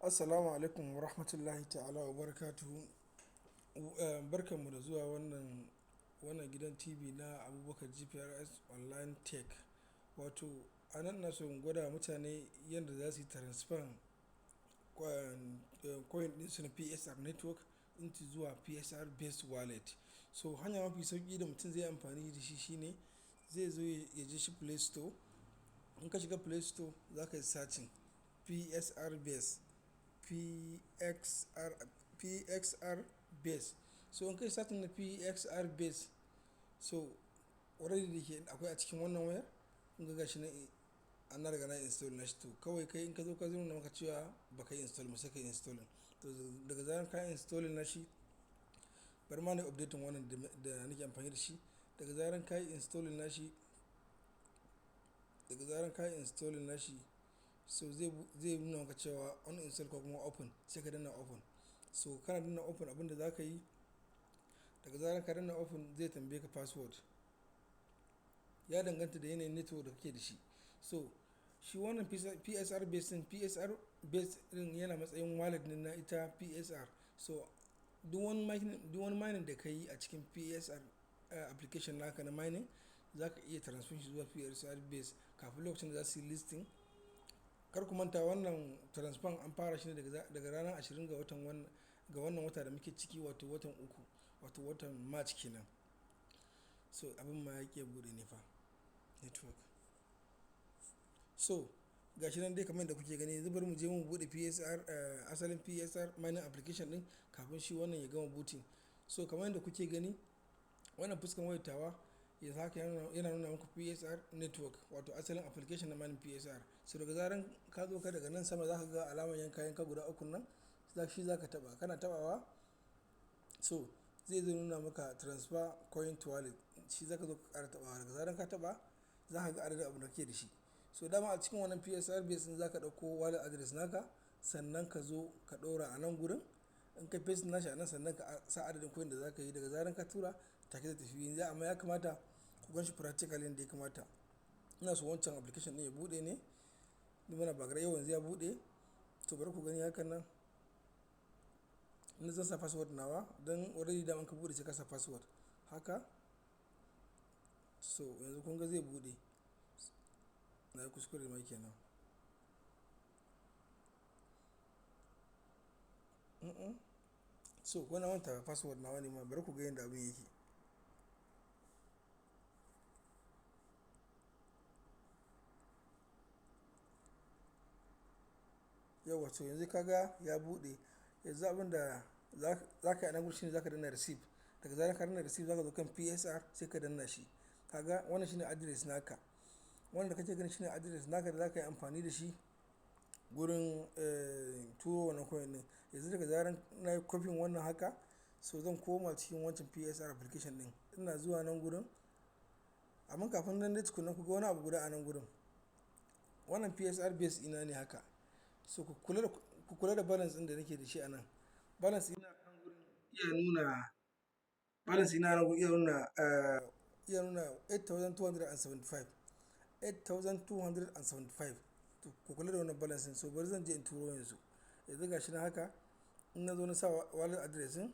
Assalamu alaikum wa rahmatullahi ta'ala wa barakatuhu. Barkanmu da zuwa wannan gidan TV na Abubakar GPRS Online Tech. Wato a nan ina so in gwada wa mutane yadda za su yi transfer coin ɗinsu na PSR Network into zuwa PSR Base Wallet. So hanya mafi sauƙi da mutum zai yi amfani da shi shine zai zo ya je shi Play Store. In ka shiga Play Store, za ka yi searching PSR Base, PXR, PXR Base. So in ka yi searching na PXR Base, so already da ke akwai a cikin wannan wayar, kun ga gashi nan an na riga na install nashi. To kawai kai in ka zo ka zo nuna maka cewa ba ka yi install ba, sai ka yi installing. To daga zarar ka yi installing nashi, bari ma na updating wannan da nake amfani da shi. Daga zarar ka yi installing nashi, daga zarar ka yi installing nashi, so zai nuna maka cewa uninstall ko kuma open, sai ka danna open. So kana danna open, abin da za ka yi, daga zarar ka danna open, zai tambaye ka password. Ya danganta da yanayin network da kake da shi. So shi wannan PSR Base ɗin, PSR Base ɗin yana matsayin wallet ne na ita PSR. So duk wani mining da ka yi a cikin PSR application naka na mining, za ka iya transfer shi zuwa PSR Base kafin lokacin da za su yi listing. Kar ku manta, wannan transfer an fara shi ne daga ranar 20 ga watan wannan, ga wannan wata da muke ciki, wato watan uku, wato watan March kenan. So abin ma ya ƙi ya buɗe ne fa, network. So gashi nan dai kamar yadda kuke gani, yanzu bari mu je mu buɗe PSR, asalin PSR mining application ɗin kafin shi wannan ya gama booting. So kamar yadda kuke gani, wannan fuskan wayar tawa yanzu haka yana nuna muku PSR Network, wato asalin application na mining PSR. So daga zaran ka zo ka daga nan sama, za ka ga alamar yanka yanka guda ukun nan, shi za ka taɓa. Kana taɓawa, so zai zo nuna maka transfer coin to wallet, shi za ka zo ka ƙara taɓawa. Daga zaran ka taɓa, za ka ga adadin abin da kake da shi. So dama a cikin wannan PSR Base ɗin za ka ɗauko wallet address naka, sannan ka zo ka ɗora a nan gurin. In ka paste nashi a nan, sannan ka sa adadin coin da za ka yi, daga zaran ka tura, take zai tafi. Yanzu amma ya kamata ku gan shi practically yadda ya kamata. Ina so wancan application ɗin ya buɗe ne. Ni muna bagara yau, yanzu ya buɗe. To bari ku gani hakan nan. Ni zan sa password nawa don already dama in ka buɗe sai ka sa password. Haka. So yanzu kun ga zai buɗe. Na yi kuskure ma kenan. So ko na manta password nawa ne ma, bari ku ga yanda abin yake. Yauwa, to yanzu ka ga ya buɗe. Yanzu abin da za ka yi a nan gurin shine za ka danna receive. Daga zarar ka danna receive, za ka zo kan PSR sai ka danna shi. Ka ga wannan shine address naka. Wannan da kake gani shine address naka da za ka yi amfani da shi gurin turo wannan coin ɗin. Yanzu daga zarar na yi copying wannan haka, so zan koma cikin wancan PSR application ɗin. Ina zuwa nan gurin. Amma kafin nan dai tukuna, ku ga wani abu guda a nan gurin. Wannan PSR Base ina ne haka. So ku kula da balance ɗin da nake da shi a nan. Balance ina nan gurin iya nuna, balance ina nan gurin iya nuna 8,275. 8,275. To ku kula da wannan balance ɗin. So bari zan je in turo yanzu. Yanzu ga shi nan haka. In na zo na sa wallet address ɗin,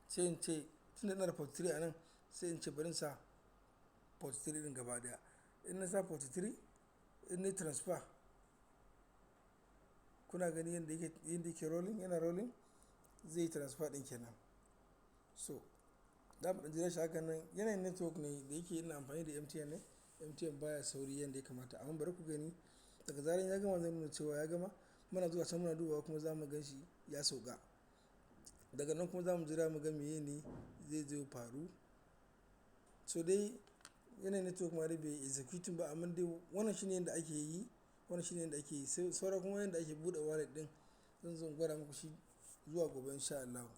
sai in ce tunda ina da 43 a nan, sai in ce bari in sa 43 ɗin gaba ɗaya. In na sa 43, in nayi transfer, kuna gani yanda yake rolling, yana rolling, zai yi transfer ɗin kenan. So za mu ɗan jira shi hakan nan. Yanayin network ne da yake ina amfani da MTN ne. MTN baya sauri yanda ya kamata. Amma bari ku gani, daga zarar ya gama zai nuna cewa ya gama. Muna zuwa can muna dubawa kuma za mu gan shi ya sauka. Daga nan kuma za mu jira mu ga meye ne zai zo faru. So dai yanayin network ma dai bai executing ba, amma dai wannan shine yanda ake yi. Wannan shine yanda ake yi. Sai saura kuma yanda ake buɗe wallet ɗin, zan zo in gwada muku shi zuwa gobe in sha Allahu.